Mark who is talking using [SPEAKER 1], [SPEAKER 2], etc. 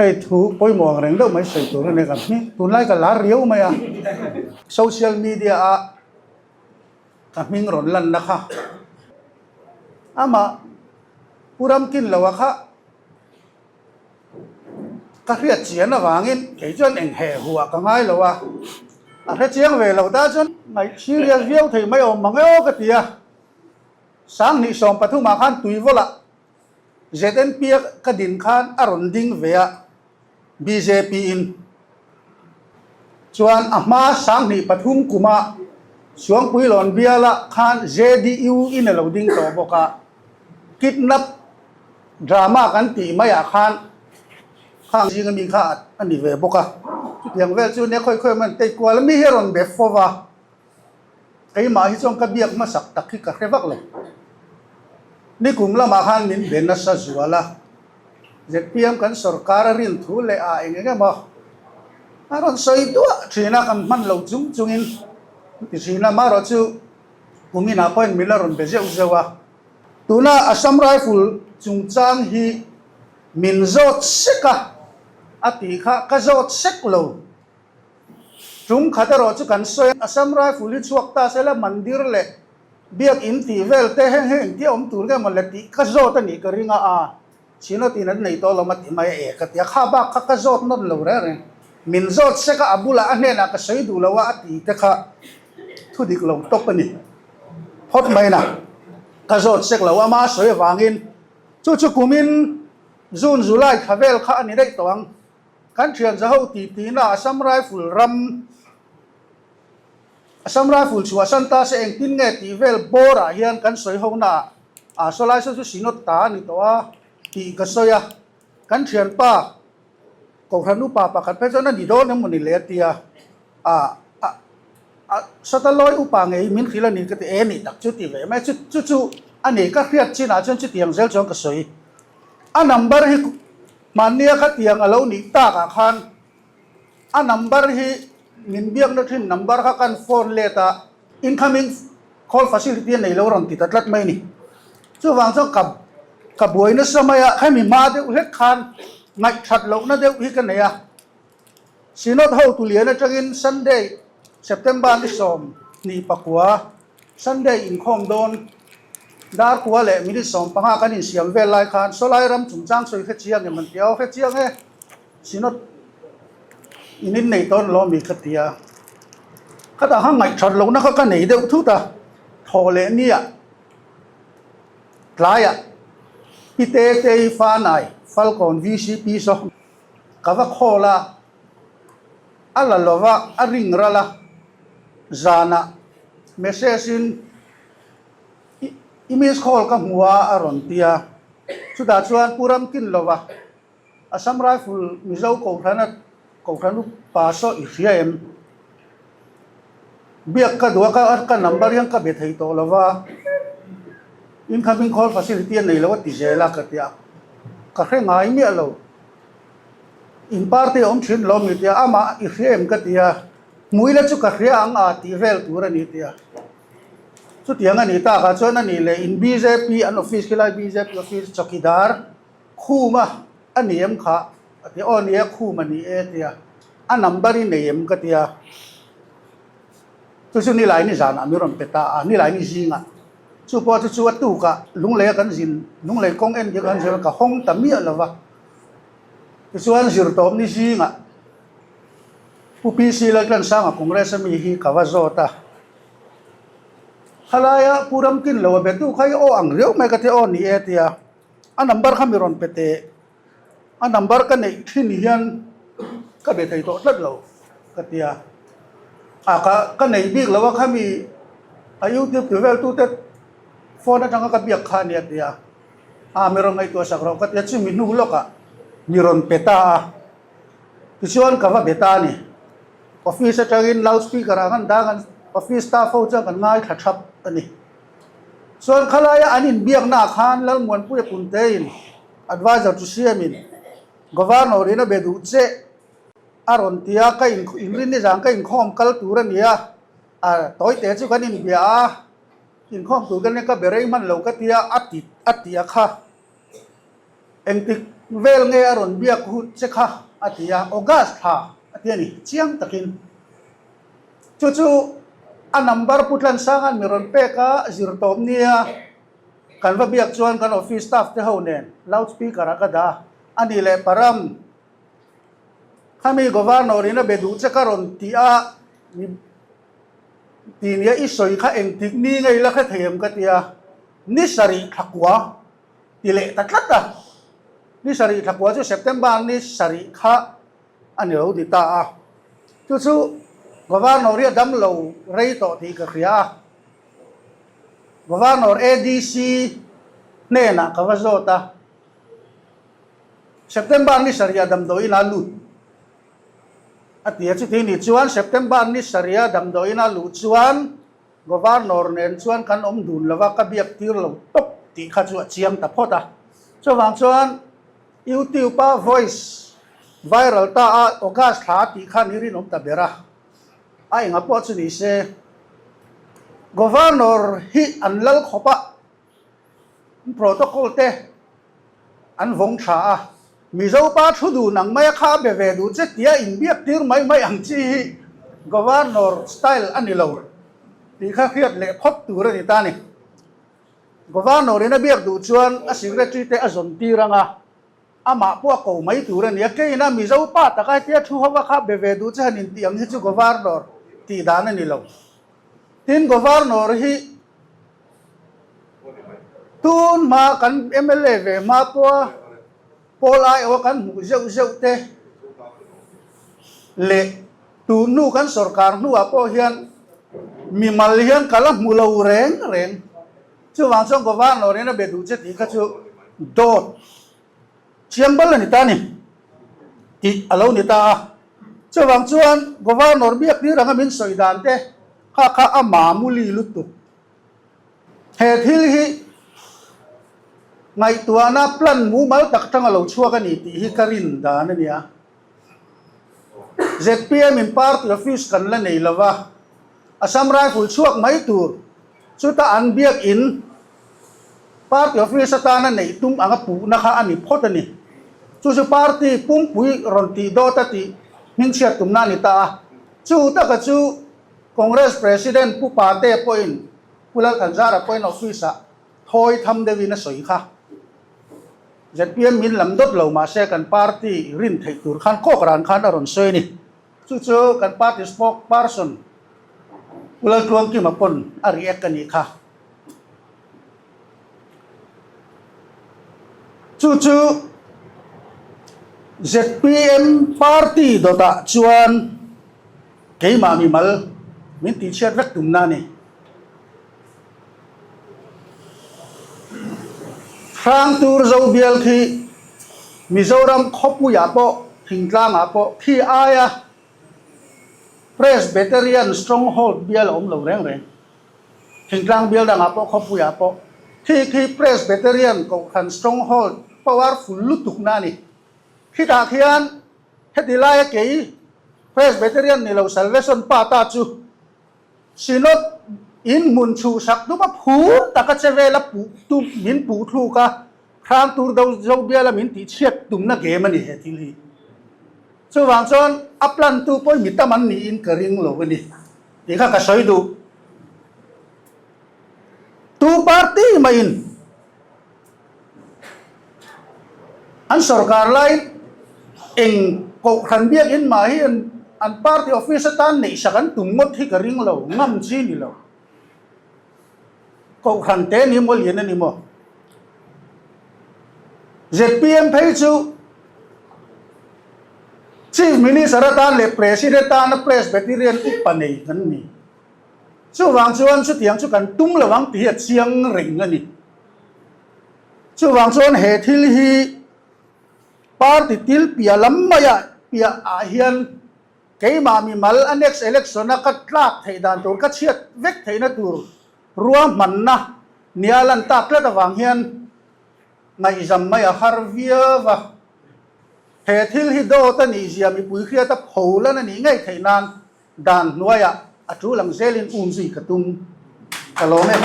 [SPEAKER 1] Hei thu pawimawh ang reng deuh mai sawi tur a ni ka hming tunlai ka lar riau mai a, social media a ka hming rawn lanna kha amah Pu Ramkinloa kha ka hriat chian avangin kei chuan eng heh huah ka ngai lo a, a hre chiang ve lo ta chuan ngaih serious viau thei mai awm mang e aw ka ti a, 2013 ah khan Tuivawlah ZNP a ka din khan a rawn ding ve a, bjp in chuan a hma 2003 kuma Suangpuilawn biala khan JDU in a lo ding tawh bawk a, kidnap drama kan tih maiah khan khang zinga mi kha a ni ve bawk a, chutiang vel chu nia khawi khawi man tei kual a mi hi a rawn be fo va. Keimah hi chuan ka biak hmasak tak hi ka hre vak lo. Nikum lamah khan min be nasa zual a, zpm kan sorkar a rin thu leh ah eng eng emaw a rawn sawi duah thin a, kan hman lo chung chungin ti thin a, amaherawhchu kum inah pawhin min la rawn be zeuh zeuh a. Tuna Assam Rifle chungchang hi min zawt sek a, a tih kha ka zawt sek lo. Tum khat erawh chu kan sawi a, Assam Rifle hi chhuak ta sela mandir leh biak in tih vel te heng heng engtia awm tur nge maw le tih ka zawt a nih ka ring a, a Chinawtin an nei tawh lo ma ti mai a e ka ti a, kha bak kha ka zawt nawn lo reng reng. Min zawt sek a, a bulah a hnenah ka sawi duh lo a a ti te kha thu dik lo tawp a ni phawt mai na. Ka zawt sek lo a, ama sawi avangin chu chu kumin June July thla vel kha a ni daih tawh ang. Kan thian zaho tih tihna Assam Rifle ram Assam Rifle chhuah san ta se engtin nge tih vel bawrah hian kan sawi ho naah a sawlai saw chu Synod ta a ni tawh a tih ka sawi a. Kan thianpa Kohhran upa pakhat phei chuan a ni dawn emaw ni le a ti a, a a a Satalawi upa ngei min hrilh a ni ka ti e nih tak chu ti ve mai chu chu chu a ni ka hriat chinah chuan chutiang zel chuan ka sawi. A number hi Mahnia khatiang a lo nih takah khan a number hi min biakna thin number kha kan phone let a, incoming call facility a nei lo rawn ti ta tlat mai a ni. Chuvang chuan ka ka buai nasa mai a, hemi hma deuh hlek khan ngaihthat lohna deuh hi ka nei a. Synod hotu lian atangin Sunday September ni 24 Sunday inkhawm dawn dar kua leh minute 15 kan insiam vel lai khan sawlai ram chungchang sawi hre chiang em an ti a, aw hre chiang e, Synod in innei tawn lo ami ka ti a, khatah khan ngaihthat lohna kha ka nei deuh thut a, thawh leh nia tlaiah Pi Tetei Fanai Falkawn VCP saw Ka va khawl a, a la lo va, a ring ral a, zanah message in i miss call ka hmu a a rawn ti a, chutah chuan Pu Ramkin lo va, Assam Rifle Mizo Kohhrana Kohhran upa saw i hria em? Biak ka duh a, ka ka number hian ka be thei tawh lo va, incoming call facility a nei lo a ti zel a ka ti a, ka hre ngai miah lo. In party a awm thin lo mi tia, amah i hria em ka ti a, hmuila chu ka hria ang a tih vel tur a ni tia. Chutiang a nih takah chuan a nih leh in bjp an office khilai bjp office chawkidar khuma a ni em kha a ti a, aw ni e khum a ni e tia, a number i nei em ka ti a, chu chu nilai ni zanah mi rawn pe ta a, nilai ni zingah chu pawh chu chu a tukah lunglei a kan zin lunglei kawng en dik a kan zir a ka hawng ta miah lo va. Tichuan zirtawp ni zingah Pu PC Laltlansanga Congress ami hi ka va zawt a, khalaia Pu Ramkinlo a betu kha i aw ang riau mai ka ti aw ni e tia a number kha mi rawn pe teh, a number ka neih thin hian ka be thei tawh tlat lo ka ti a, a ka ka nei bik lo a khami a youtube ti vel tute phone atanga ka biak kha a nia tia. A, mi rawn ngaihtuah sak rawh ka ti a, chumi hnu lawkah mi rawn pe ta a, tichuan ka va be ta a ni. Office atangin loud speaker ah khan dang an office staff ho chuan kan ngaithla thap a ni. Chuan khalaia an inbiakna ah khan Lalmuanpuia Puntein advisor chu siamin Governor in a be duh che a rawn ti a, ka inrin nizan ka inkhawm kal tur a ni a, a tawite chu kan inbia a. Inkhawm tur ka nia ka be rei hman lo ka tia a ti a ti a kha. Engtik vel nge a rawn biak hut che kha? a ti a, August thla a ti a ni, chiang takin. Chu chu a number Pu Tlansanga'n mi rawn pek a, zir tawp nia kan va biak chuan kan office staff te ho nen loud speaker ah ka dah a, a nih leh Param, khami Governor in a be duh che ka rawn ti a, ti nia i sawi kha engtik ni ngei la hre thei em ka ti a, ni sarih thla kua ti leh ta tlat a, ni sarih thla kua chu September ni sarih kha a ni lo ti ta a, chu chu Governor hi a dam lo rei tawh tih ka hria a, Governor ADC hnenah ka va zawt a, September ni sarih a damdawiin a lut a ti a, chuti nih chuan September ni sarih a damdawiin a luh chuan Governor nen chuan kan awm dun lo va, ka biak tir lo tawp tih kha chu a chiang ta phawt a. Chuvang chuan YouTube a voice viral ta a August thla a tih khan i rinawm ta ber a, a enga pawh chu ni se Governor hi an lal khawp a, protocol te an vawng tha a, Mizo pa thu dun ang maia kha a be ve duh che tia inbiak tir mai mai ang chi hi Governor style a ni lo tih kha hriat leh phawt tur a ni ta ni. Governor in a biak duh chuan a secretary te a zawn tir ang a, amah pawh a ko mai tur a ni a, keina Mizo pa taka hetia thu hova kha be ve duh che han intih ang hi chu Governor tih dan a ni lo. Tin, Governor hi Tun hma kan mla ve hma pawha pawl aiawha kan hmuh zeuh zeuh te leh tun hnu kan sorkar hnuah pawh hian mimal hian ka la hmu lo reng reng. Chuvang chuan Governor in a be duh che tih kha chu dawt chiang bal a ni ta a ni tih a lo ni ta a. Chuvang chuan Governor biak tir anga min sawi dan te kha kha a mamuli lutuk. He thil hi ngaihtuahna plan mumal tak atanga lo chhuak a ni tih hi ka rin dan a nia. Zpm in party office kan la nei lo va, Assam Rifle chhuak mai tur chuta an biak in party office atana neih tum anga puhna kha a ni phawt a ni. Chu chu party pumpui rawn tih dawt a tih hmingchhiat tumna a ni ta a. Chu taka chu Congress President Pu Pate pawhin Pu Lalthanzara pawhin office-ah thawi tham deuhin a sawi kha. Zpm min lam dawt lo mahse kan party rin theih tur khan kawk ran khan a rawn sawi a ni. Chu chu kan party spokesperson Pu Laltluangkima pawn a react a nih kha. Chu chu zpm party dawtah chuan Keimah mimal min tihchhiat vek tumna a ni. Hrangtur Zobial khi Mizoram khawpuiah pawh thingtlangah pawh khi aia Presbyterian stronghold bial a awm lo reng reng. Thingtlang bial dangah pawh khawpuiah pawh khi khi Presbyterian kohhran stronghold powerful lutukna a ni. Khitah khian Heti laia kei Presbyterian ni lo Salvation pa ta chu Synod in hmun chhuhsak tuma phur taka che vela puh tum min puh thluk a, hrang tur do zo biala min tihchhiat tumna game a ni he thil hi. Chuvang chuan a plan tu pawh mi tam an niin ka ring lo a ni tih kha ka sawi duh. Tu party maiin An sorkar laiin eng kohhran biakinn mah hi an party office atan neihsak an tum ngawt hi ka ring lo, ngam chi ni lo. Kohhran te ni maw lian a ni maw? Zpm phei chu Chief Minister atan leh President atana Presbyterian upa nei kan ni. Chuvang chuan chutiang chu kan tum lo ang tih hi a chiang reng a ni. Chuvang chuan he thil hi party til piah lam maiah piah ah hian keimah mimal a next election a ka tlak theih dan tur, ka chhiat vek theihna tur ruahmanna nia lan tak tlat avang hian ngaihzam mai a har viau a. He thil hi dawt a nih zia mipui hriata pholan a nih ngei theih nan Dan hnuaiah a tul ang zelin um zui ka tum ka lawm e.